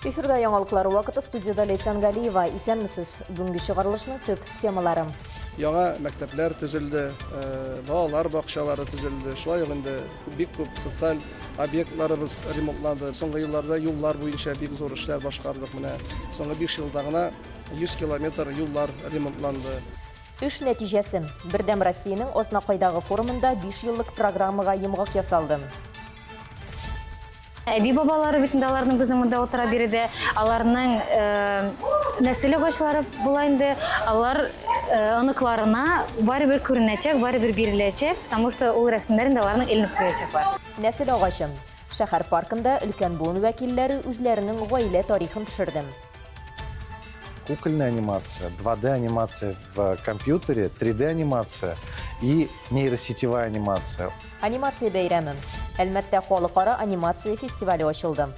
Эфирда яңалыклар вакыты студияда Ләйсән Галиева. Исәнмесез. Бүгенге чыгарылышның төп темалары. Яңа мәктәпләр төзелде, балалар бакчалары төзелде. Шулай ук инде бик күп социаль объектларыбыз ремонтланды. Соңгы елларда юллар буенча бик зур эшләр башкардык. Менә соңгы 5 елда гына 100 километр юллар ремонтланды. Эш нәтиҗәсе. Бердәм Россиянең Азнакайдагы форумында биш еллык программага йомгак ясалды. Әби-бабалары бит инде аларның безнең монда утыра биредә. Аларның нәсел агачлары була инде. Алар оныкларына барыбер күренәчәк, барыбер биреләчәк, потому что ул рәсемнәр инде аларның эленеп куячаклар. Нәсел агачы. Шәһәр паркында өлкән буын вәкилләре үзләренең гаилә тарихын төшерде. Кукольная анимация, 2D-анимация в компьютере, 3D-анимация и нейросетевая анимация. Анимация бәйрәме. Әлмәттә халыкара анимация фестивале ачылды.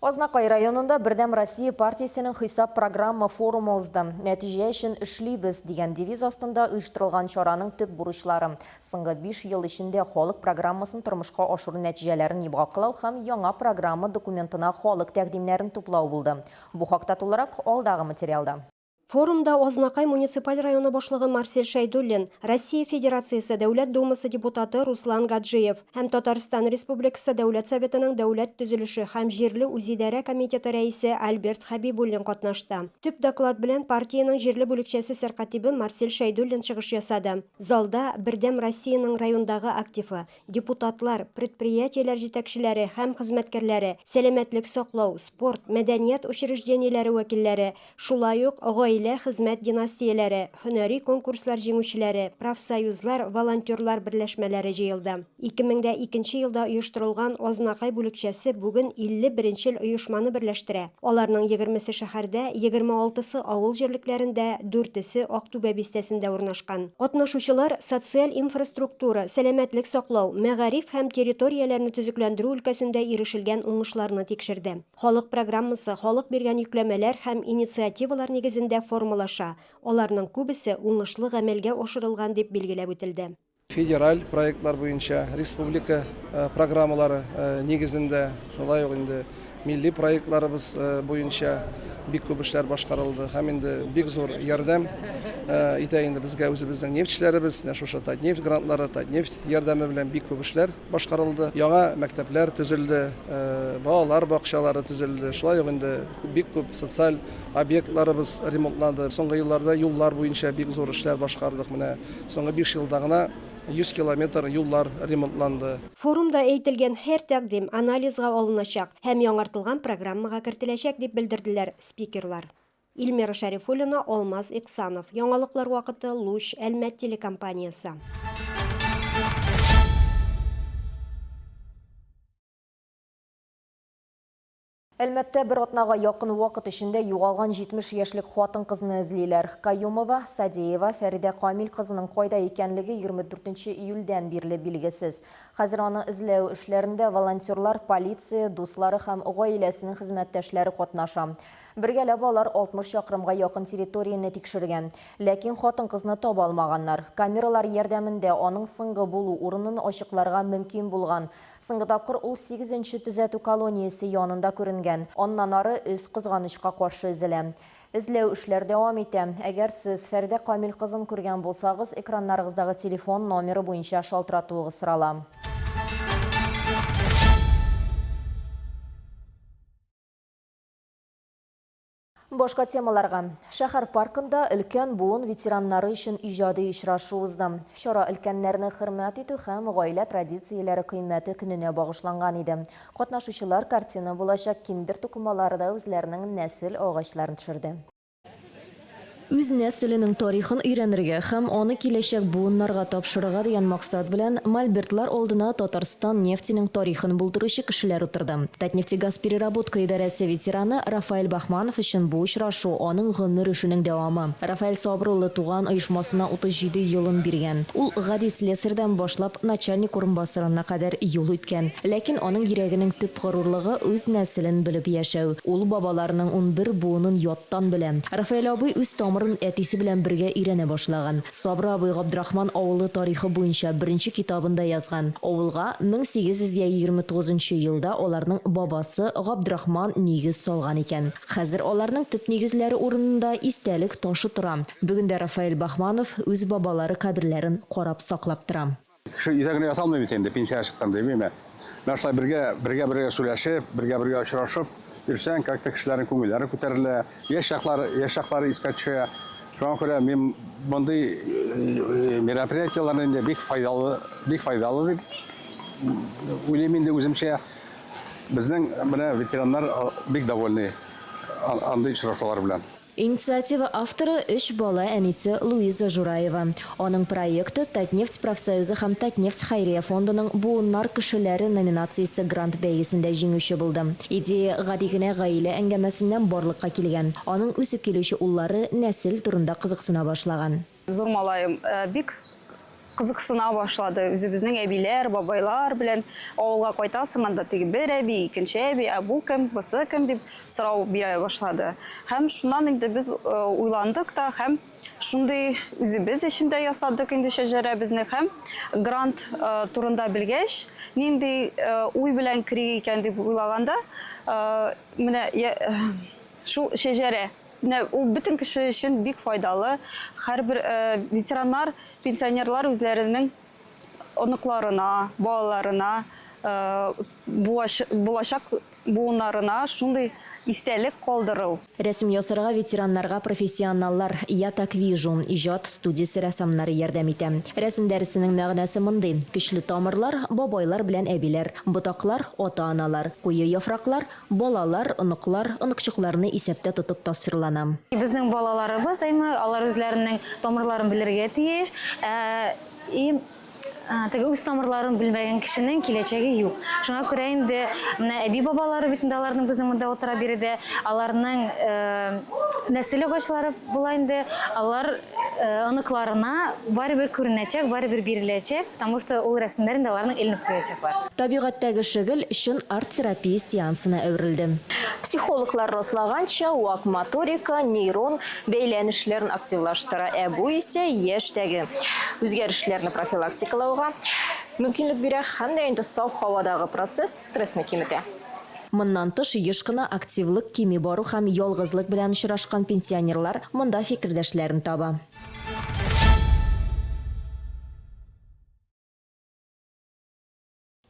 Азнакай районында Бердәм Россия партиясенең хисап программа форумы узды. Нәтиҗә өчен эшлибез дигән девиз астында оештырылган чараның төп бурычлары соңгы 5 ел эчендә халык программасын тормышка ашыру нәтиҗәләрен йомгаклау һәм яңа программа документына халык тәкъдимнәрен туплау булды. Бу хакта тулырак алдагы материалда. Форумда Азнакай муниципаль районы башлыгы Марсель Шәйдуллин, Россия Федерациясе Дәүләт Думасы депутаты Руслан Гаджиев һәм Татарстан Республикасы Дәүләт Советының Дәүләт төзелеше һәм җирле үзидарә комитеты рәисе Альберт Хәбибуллин катнашты. Төп доклад белән партиянең җирле бүлекчәсе сәркатибе Марсель Шәйдуллин чыгыш ясады. Залда Бердәм Россиянең райондагы активы, депутатлар, предприятиеләр җитәкчеләре һәм хезмәткәрләре, сәламәтлек саклау, спорт, мәдәният учреждениеләре вәкилләре, шулай ук гаилә хезмәт династияләре, һөнәри конкурслар җиңүчеләре, профсоюзлар, волонтерлар берләшмәләре җыелды. 2002 нче елда оештырылган Азнакай бүлекчәсе бүген 50 беренчел оешманы берләштерә. Аларның егермесе шәһәрдә, егерме алтысы авыл җирлекләрендә, дүртесе Актүбә бистәсендә урнашкан. Катнашучылар социаль инфраструктура, сәламәтлек саклау, мәгариф һәм территорияләрне төзекләндерү өлкәсендә ирешелгән уңышларны тикшерде. Халык программасы халык биргән йөкләмәләр һәм инициативалар нигезендә формалаша, аларның күбесе уңышлы гамәлгә ашырылган, дип билгеләп үтелде. Федераль проектлар буенча, республика программалары нигезендә, шулай ук инде милли проектларыбыз буенча бик күп эшләр башкарылды һәм инде бик зур ярдәм итә инде безгә үзебезнең нефтьчеләребез, менә шушы Татнефть грантлары, Татнефть ярдәме белән бик күп эшләр башкарылды. Яңа мәктәпләр төзелде, балалар бакчалары төзелде, шулай ук инде бик күп социаль объектларыбыз ремонтланды. Соңгы елларда юллар буенча бик зур эшләр башкардык. Менә Соңгы биш елда гына 100 километр юллар ремонтланды. Форумда әйтелгән һәр тәкъдим анализга алыначак һәм яңартылган программага кертеләчәк, дип белдерделәр спикерлар. Эльмира Шәрифуллина, Алмаз Иксанов. Яңалыклар вакыты, Луч, Әлмәт телекомпаниясе. Әлмәттә бер атнага якын вакыт эчендә югалган 70 яшьлек хатын-кызны эзлиләр. Каюмова, Садеева, Фәридә Камил кызының кайда икәнлеге 24 июльдән бирле билгесез. Хәзер аны эзләү эшләрендә волонтерлар, полиция, дуслары һәм гаиләсенең хезмәттәшләре катнаша. Бергәләп алар 60 чакрымга якын территорияне тикшергән. Ләкин хатын-кызны таба алмаганнар. Камералар ярдәмендә аның соңгы булу урынын ачыкларга мөмкин булган. Соңгы тапкыр ул сигезенче төзәтү колониясе янында күренгән. Аннан ары эз кызганычка каршы өзелә. Эзләү эшләр дәвам итә. Әгәр сез Фәридә Камил кызын күргән булсагыз, экраннарыгыздагы телефон номеры буенча шалтыратуыгыз сорала. Башка темаларга. Шәһәр паркында өлкән буын ветераннары өчен иҗади очрашу узды. Чара өлкәннәрне хөрмәт итү һәм гаилә традицияләре кыйммәте көненә багышланган иде. Катнашучылар картина булачак киндер тукымаларда үзләренең нәсел агачларын төшерде. Үз нәселенең тарихын өйрәнергә һәм аны киләчәк буыннарга тапшырырга дигән максат белән мольбертлар алдына Татарстан нефтенең тарихын булдыручы кешеләр утырды. Татнефтегазпереработка идарәсе ветераны Рафаэль Баһманов өчен бу очрашу, аның гомер эшенең дәвамы. Рафаэль Сабыр улы туган оешмасына 37 елын биргән. Ул гади слесарьдан башлап начальник урынбасарына кадәр юл үткән. Ләкин аның йөрәгенең төп горурлыгы, үз нәселен белеп яшәү. Ул бабаларының 11 буынын яттан белә. Рафаэль абый үз тамырын әтисе белән бергә өйрәнә башлаган. Сабры абый Габдрахман авылы тарихы буенча беренче китабын да язган. Авылга 1829 нчы елда аларның бабасы Габдрахман нигез салган икән. Хәзер аларның төп нигезләре урынында истәлек ташы тора. Бүген дә Рафаэль Баһманов үз бабалары каберләрен карап-саклап тора. Кеше өйдә генә ята алмый бит инде, пенсиягә чыккан дип, әйме. Менә шулай бергә, бергә бергә сөйләшеп, бергә бергә очрашып йөрсәң, как-то кешеләрнең күңелләре күтәрелә, яшь чаклары, яшь чаклары искә төшә. Шуңа күрә мин мондый э, мероприятиеләрне инде бик файдалы, бик файдалы дип уйлыйм инде үземчә. Безнең менә ветераннар бик довольны андый очрашулар белән. Инициатива авторы, өч бала әнисе Луиза Жураева. Аның проекты Татнефть профсоюзы һәм Татнефть хәйрия фондының Буыннар кешеләре номинациясе грант бәйгесендә җиңүче булды. Идея гади генә гаилә әңгәмәсеннән барлыкка килгән. Аның үсеп килүче уллары нәсел турында кызыксына башлаган. Зур малаем бик кызыксына башлады. Үзебезнең әбиләр, бабайлар белән авылга кайтасың, анда теге бер әби, икенче әби, ә бу кем, бусы кем дип сорау бирә башлады. Һәм шуннан инде без уйландык та һәм шундый үзебез өчен дә ясадык инде шәҗәрәбезне һәм грант турында белгәч, нинди уй белән керик икән дип уйлаганда, менә шул шәҗәрә Менә ул бөтен кеше өчен бик файдалы. Һәрбер ветераннар, пенсионерлар үзләренең оныкларына, балаларына, булачак буыннарына шундый истәлек калдыру. Рәсем ясарга ветераннарга профессионаллар, Я так вижу иҗат студиясе рәссамнары ярдәм итә. Рәсем дәресенең мәгънәсе мондый, көчле тамырлар, бабайлар белән әбиләр, ботаклар, ата-аналар, куе яфраклар, Балалар, оныклар, оныкчыкларны исәптә тотып тасвирлана. Безнең балаларыбыз, әйме, алар үзләренең тамырларын белергә тиеш. Ә, и теге үз тамырларын белмәгән кешенең киләчәге юк. Шуңа күрә инде менә әби-бабалары бит инде аларның безнең монда утыра биредә, аларның нәсел агачлары була инде, алар оныкларына барыбер күренәчәк, барыбер биреләчәк, потому что ул рәсемнәр инде аларның эленеп куячаклар. Табигатьтәге шөгыль чын арт-терапия сеансына әверелде. Психологлар раслаганча, вак моторика нейрон бәйләнешләрен активлаштыра, ә бу исә яшьтәге үзгәрешләрне профилактикалауга мөмкинлек бирә һәм дә инде саф һавадагы процесс стрессны киметә. Моннан тыш, еш кына активлык кими бару һәм ялгызлык белән очрашкан пенсионерлар монда фикердәшләрен таба.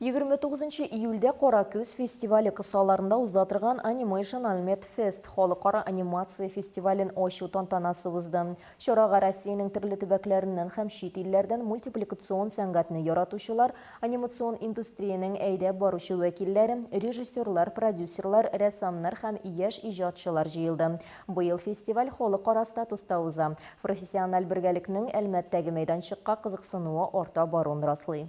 29 нчы июльдә Кара көз фестивале кысаларында уза торган Animation Almet Fest халыкара анимация фестивален ачу тантанасы узды. Чарага Россиянең төрле төбәкләреннән һәм чит илләрдән мультипликацион сәнгатьне яратучылар, анимацион индустриянең әйдәп баручы вәкилләре, режиссерлар, продюсерлар, рәссамнар һәм яшь иҗатчылар җыелды. Быел фестиваль халыкара статуста уза. Профессиональ бергәлекнең Әлмәттәге мәйданчыкка кызыксынуы арта баруын раслый.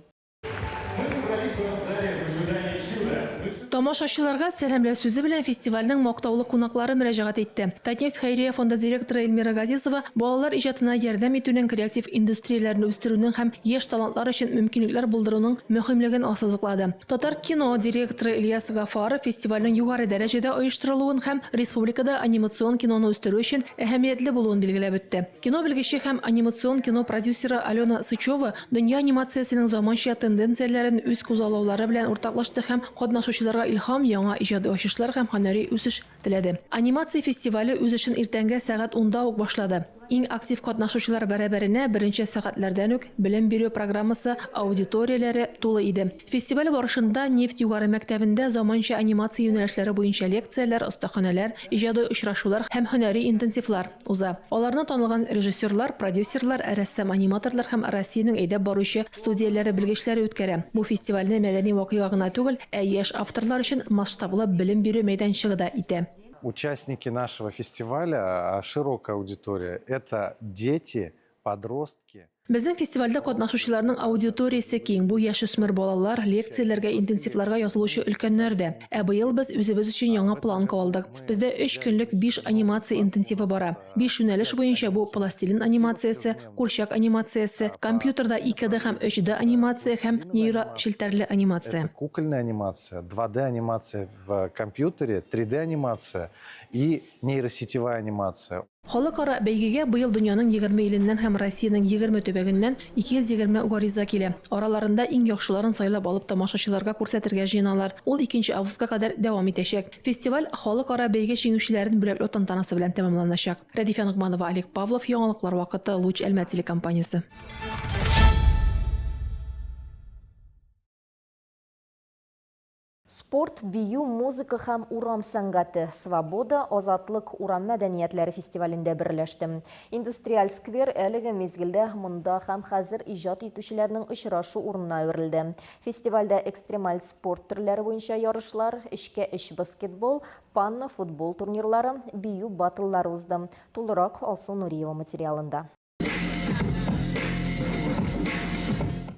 Тамашачыларга сәламләү сүзе белән фестивальнең мактаулы кунаклары мөрәҗәгать итте. Татнефть хәйрия фонды директоры Эльмира Газизова балалар иҗатына ярдәм итүнең креатив индустрияләрне үстерүнең һәм яшь талантлар өчен мөмкинлекләр булдыруның мөһимлеген ассызыклады. Татар кино директоры Ильяс Гафаров фестивальнең югары дәрәҗәдә оештырылуын һәм республикада анимацион киноны үстерү өчен әһәмиятле булуын билгеләп үтте. Кино белгече һәм анимацион кино продюсеры Алена Сычева дөнья анимациясенең заманча тенденцияләрен үз күзаллаулары белән уртаклашты һәм катнашучыларга илһам, яңа иҗади ачышлар һәм һөнәри үсеш теләде. Анимация фестивале үз эшен иртәнге сәгать унда ук башлады. Иң актив катнашучылар бәрабәренә беренче сәгатьләрдән үк белем бирү программасы аудиторияләре тулы иде. Фестиваль барышында нефть югары мәктәбендә заманча анимация юнәлешләре буенча лекцияләр, остаханәләр, иҗади очрашулар һәм һөнәри интенсивлар уза. Аларны танылган режиссерлар, продюсерлар, рәссам-аниматорлар һәм Россиянең әйдәп баручы студияләре белгечләре үткәрә. Бу фестивальне мәдәни вакыйга гына түгел, ә яшь авторлар өчен масштаблы белем бирү мәйданчыгы да итә. Участники нашего фестиваля, широкая аудитория, это дети, подростки. Безнең фестивальдә катнашучыларның аудиториясе киң, бу яшүсмер балалар, лекцияләргә, интенсивларга язылучы өлкәннәр дә. Ә быел без үзебез өчен яңа планка алдык. Бездә өч көнлек биш анимация интенсивы бара. Биш юнәлеш буенча бу пластилин анимациясе, курчак анимациясе, компьютерда 2D һәм 3D анимация һәм нейрочелтәрле анимация. Это кукольная анимация, 2D анимация в компьютере, 3D анимация и нейросетевая анимация. Халыкара бәйгегә быел дөньяның 20 иленнән һәм Россиянең 20 төбәгеннән 220 гариза килә. Араларында иң яхшыларын сайлап алып тамашачыларга күрсәтергә җыеналар. Ул 2 августка кадәр дәвам итәчәк. Фестиваль халыкара бәйге җиңүчеләрен бүләкләү тантанасы белән тәмамланачак. Рәдифә Ногманова, Олег Павлов, Яңалыклар вакыты, Луч Әлмәт телекомпаниясе. Спорт, бию, музыка һәм урам сәнгате Свобода, Азатлык урам мәдәниятләре фестивалендә берләште. Индустриаль сквер әлеге мизгелдә монда һәм хәзер иҗат итүчеләрнең очрашу урынына әверелде. Фестивальдә экстремаль спорт төрләре буенча ярышлар, өчкә-өч баскетбол, панно футбол турнирлары, бию баттллары узды. Тулырак Алсу Нуриева материалында.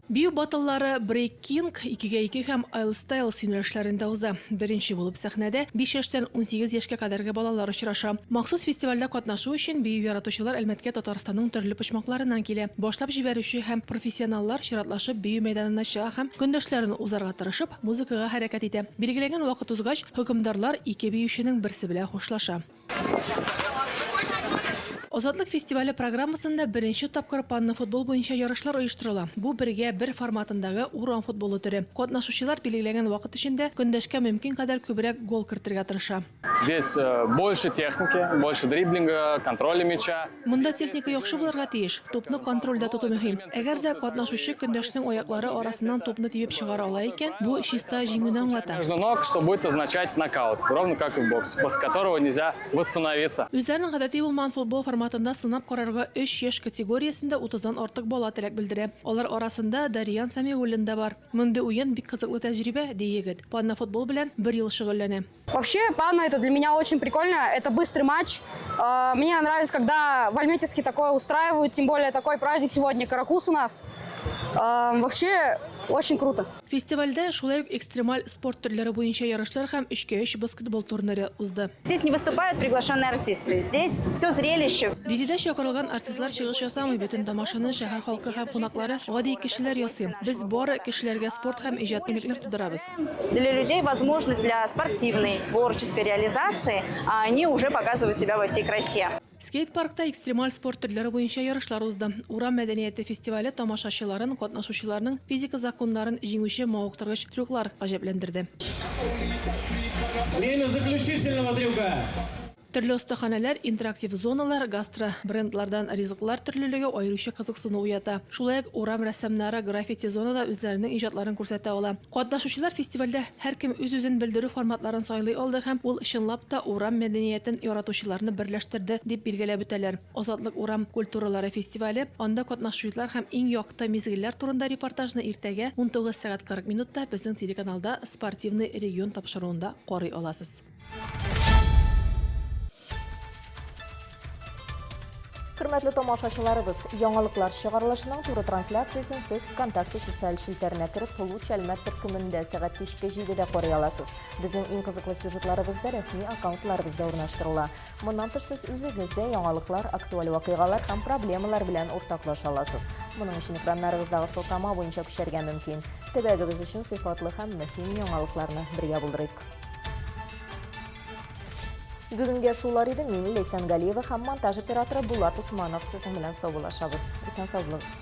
Бию баттллары Break King, икегә ике һәм Isle Styles юнәлешләрендә уза. Беренче булып сәхнәдә 5 яшьтән 18 яшькә кадәрге балалар очраша. Махсус фестивальдә катнашу өчен бию яратучылар Әлмәткә Татарстанның төрле почмакларыннан килә. Башлап җибәрүче һәм профессионаллар чиратлашып бию мәйданына чыга һәм көндәшләрен узарга тырышып, музыкага хәрәкәт итә. Билгеләнгән вакыт узгач, хөкемдарлар ике биюченең берсе белән хушлаша. Азатлык фестивале программасында беренче тапкыр панно-футбол буенча ярышлар оештырыла. Бу бергә бер форматындагы урам футболы төре. Катнашучылар билгеләнгән вакыт эчендә көндәшкә мөмкин кадәр күбрәк гол кертергә тырыша. Здесь э, больше техники, больше дриблинга, контроля мяча. Монда техника яхшы булырга тиеш. Тупны контрольдә тоту мөһим. Әгәр дә катнашучы көндәшнең аяклары арасыннан тупны тибеп чыгара ала икән, бу чиста җиңүне аңлата. Между ног, что будет означать нокаут, ровно как и в боксе, после которого нельзя восстановиться. Үзләрен гадәти булмаган футбол форматында сынап карарга өч яшь категориясендә утыздан артык бала теләк белдерә. Алар арасында Дариан Сәмигуллин да бар. Мондый уен бик кызыклы тәҗрибә, ди егет. Панно-футбол белән бер ел шөгыльләнә. Вообще, панно это для меня очень прикольно. Это быстрый матч. А, мне нравится, когда в Альметьевске такое устраивают, тем более такой праздник сегодня, Каракус у нас. А, вообще, очень круто. Фестивальдә шулай ук экстремаль спорт төрләре буенча ярышлар һәм өчкә өч баскетбол турниры узды. Здесь не выступают приглашенные артисты. Здесь все зрелище. Биредә чакырылган артистлар чыгыш ясамый, бөтен тамашаны шәһәр халкы һәм кунаклары, гади кешеләр ясый. Без бары кешеләргә спорт һәм иҗат мөмкинлекләр тудырабыз. Для людей возможность для спортивной, творческой реализации, а они уже показывают себя во всей красе. Скейт-паркта экстремаль спорт төрләре буенча ярышлар узды. Урам мәдәнияте фестивале тамашачыларын катнашучыларның физика законнарын җиңүче мавыктыргыч трюклар гаҗәпләндерде. Время заключительного трюка. Төрле остаханәләр, интерактив зоналар, гастро брендлардан ризыклар төрлелеге аеруча кызыксыну уята. Шулай ук урам рәссамнары граффити зонада үзләренең иҗатларын күрсәтә ала. Катнашучылар фестивальдә һәркем үз-үзен белдерү форматларын сайлый алды һәм ул чынлап та урам мәдәниятен яратучыларны берләштерде, дип билгеләп үтәләр. Азатлык урам культуралары фестивале, анда катнашучылар һәм иң якты мизгелләр турында репортажны иртәгә 19 сәгать 40 минутта безнең телеканалда Спортивный регион тапшыруында карый аласыз. Хөрмәтле тамашачыларыбыз, яңалыклар чыгарылышының туры трансляциясен сез ВКонтакте социаль челтәренә кереп, Луч Әлмәт төркемендә сәгать кичке 7-дә карый аласыз. Безнең иң кызыклы сюжетларыбыз да рәсми аккаунтларыбызда урнаштырыла. Моннан тыш сез үзегез дә яңалыклар, актуаль вакыйгалар һәм проблемалар белән уртаклаша аласыз. Моның өчен экраннарыгыздагы сылтама буенча күчәргә мөмкин. Төбәгебез өчен сыйфатлы һәм мөһим яңалыкларны бергә булдырыйк. Бүгенгә шулар иде. Мин Ләйсән Галиева һәм монтаж операторы Булат Усманов сезнең белән саубуллашабыз. Исән сау булыгыз.